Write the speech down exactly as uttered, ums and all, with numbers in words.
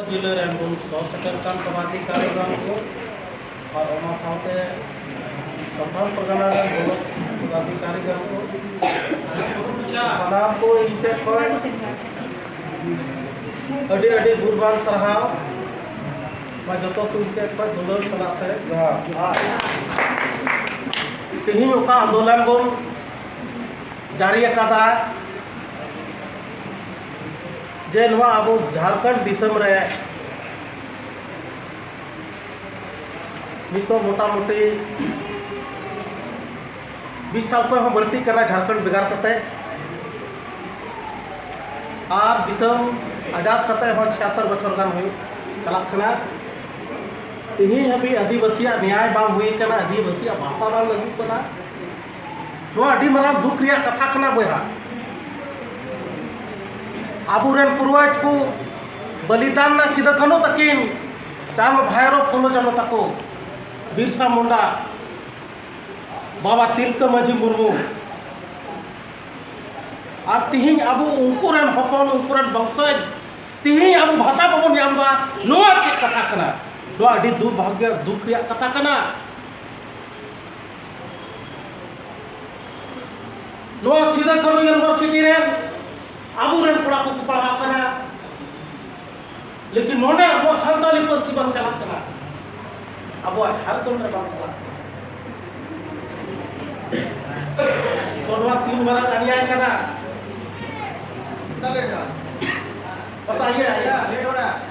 ᱡᱤᱞᱟᱹ ᱨᱮᱱ ᱵᱚᱱ ᱥᱚᱦᱚᱨ ᱥᱮᱴᱮᱨ ᱠᱟᱱ ᱯᱚᱫᱟᱫᱷᱤᱠᱟᱨᱤ ᱜᱟᱱ ᱠᱚ ᱟᱨ ᱚᱱᱟ ᱥᱟᱶᱛᱮ ᱥᱟᱱᱛᱟᱲ ᱯᱟᱨᱜᱟᱱᱟ ᱨᱮᱱ ᱵᱚᱱ ᱯᱚᱫᱟᱫᱷᱤᱠᱟᱨᱤ ᱜᱟᱱ ᱠᱚ, ᱥᱟᱱᱟᱢ ᱠᱚ ᱤᱧ ᱥᱮᱫ ᱠᱷᱚᱱ ᱟᱹᱰᱤ ᱟᱹᱰᱤ ᱜᱩᱨᱵᱟᱱ ᱥᱟᱨᱦᱟᱣ᱾ ᱢᱟ ᱡᱚᱛᱚ ᱠᱚ ᱤᱧ ᱥᱮᱫ ᱠᱷᱚᱱ ᱫᱩᱞᱟᱹᱲ ᱥᱟᱞᱟᱜ ᱛᱮ ᱡᱚᱦᱟᱨ᱾ ᱛᱮᱦᱮᱧ ᱚᱠᱟ ᱟᱱᱫᱳᱞᱚᱱ ᱵᱚᱱ ᱡᱟᱹᱨᱤ ᱟᱠᱟᱫᱟ, ᱡᱮ ᱱᱚᱣᱟ ᱟᱵᱚ ᱡᱷᱟᱲᱠᱷᱚᱸᱰ ᱫᱤᱥᱚᱢ ᱨᱮ ᱱᱤᱛᱚᱜ ᱢᱚᱴᱟᱢᱩᱴᱤ ᱵᱤᱥ ᱥᱟᱞ ᱠᱷᱚᱱ ᱦᱚᱸ ᱵᱟᱹᱲᱛᱤᱜ ᱠᱟᱱᱟ ᱡᱷᱟᱲᱠᱷᱚᱸᱰ ᱵᱷᱮᱜᱟᱨ ᱠᱟᱛᱮ᱾ ᱟᱨ ᱫᱤᱥᱚᱢ ᱟᱡᱟᱫ ᱠᱟᱛᱮ ᱦᱚᱸ ᱪᱷᱤᱭᱟᱛᱛᱚᱨ ᱵᱚᱪᱷᱚᱨ ᱜᱟᱱ ᱦᱩᱭᱩᱜ ᱪᱟᱞᱟᱜ ᱠᱟᱱᱟ᱾ ᱛᱮᱦᱮᱧ ᱦᱟᱹᱵᱤᱡ ᱟᱹᱫᱤᱵᱟᱹᱥᱤᱭᱟᱜ ᱱᱮᱭᱟᱭ ᱵᱟᱝ ᱦᱩᱭ ᱟᱠᱟᱱᱟ, ᱟᱹᱫᱤᱵᱟᱹᱥᱤᱭᱟᱜ ᱵᱷᱟᱥᱟ ᱵᱟᱝ ᱞᱟᱹᱜᱩᱜ ᱠᱟᱱᱟ᱾ ᱱᱚᱣᱟ ᱟᱹᱰᱤ ᱢᱟᱨᱟᱝ ᱫᱩᱠ ᱨᱮᱭᱟᱜ ᱠᱟᱛᱷᱟ ᱠᱟᱱᱟ ᱵᱚᱭᱦᱟ᱾ ᱟᱵᱚᱨᱮᱱ ᱯᱩᱨᱣᱟᱡᱽ ᱠᱚ ᱵᱚᱞᱤᱫᱟᱱ ᱮᱱᱟ, ᱥᱤᱫᱩ ᱠᱟᱹᱱᱦᱩ ᱛᱟᱹᱠᱤᱱ, ᱪᱟᱸᱫ ᱵᱷᱟᱭᱨᱚ ᱯᱷᱩᱞᱳ ᱡᱷᱟᱱᱳ ᱛᱟᱠᱚ, ᱵᱤᱨᱥᱟ ᱢᱩᱱᱰᱟ, ᱵᱟᱵᱟ ᱛᱤᱞᱠᱟᱹ ᱢᱟᱹᱡᱷᱤ ᱢᱩᱨᱢᱩ᱾ ᱟᱨ ᱛᱤᱦᱤᱧ ᱟᱵᱚ ᱩᱱᱠᱩ ᱨᱮᱱ ᱦᱚᱯᱚᱱ, ᱩᱱᱠᱩ ᱨᱮᱱ ᱵᱚᱝᱥᱚᱡᱽ, ᱛᱤᱦᱤᱧ ᱟᱵᱚ ᱵᱷᱟᱥᱟ ᱵᱟᱵᱚᱱ ᱧᱟᱢ ᱮᱫᱟ, ᱱᱚᱣᱟ ᱪᱮᱫ ᱠᱟᱛᱷᱟ ᱠᱟᱱᱟ? ᱱᱚᱣᱟ ᱟᱹᱰᱤ ᱫᱩᱨᱵᱷᱟᱜᱽᱭᱚ, ᱫᱩᱠ ᱨᱮᱭᱟᱜ ᱠᱟᱛᱷᱟ ᱠᱟᱱᱟ᱾ ᱱᱚᱣᱟ ᱥᱤᱫᱩ ᱠᱟᱹᱱᱦᱩ ᱤᱭᱩᱱᱤᱵᱷᱟᱨᱥᱤᱴᱤ ᱨᱮᱱ ᱟᱵᱚᱨᱮᱱ ᱠᱚᱲᱟ ᱠᱚᱠᱚ ᱯᱟᱲᱦᱟᱜ ᱠᱟᱱᱟ, ᱞᱮᱠᱤᱱ ᱱᱚᱰᱮ ᱟᱵᱚᱣᱟᱜ ᱥᱟᱱᱛᱟᱲᱤ ᱯᱟᱹᱨᱥᱤ ᱵᱟᱝ ᱪᱟᱞᱟᱜ ᱠᱟᱱᱟ, ᱟᱵᱚᱣᱟᱜ ᱡᱷᱟᱲᱠᱷᱚᱸᱰ ᱨᱮ ᱵᱟᱝ ᱪᱟᱞᱟᱜ ᱠᱟᱱᱟ᱾ ᱛᱚ ᱱᱚᱣᱟ ᱛᱤᱱ ᱢᱟᱨᱟᱝ ᱟᱱᱭᱟᱭ ᱠᱟᱱᱟ᱾ ᱵᱟᱥᱟ ᱤᱭᱟᱹ, ᱤᱭᱟᱹ, ᱞᱮᱴ ᱦᱚᱨᱟ᱾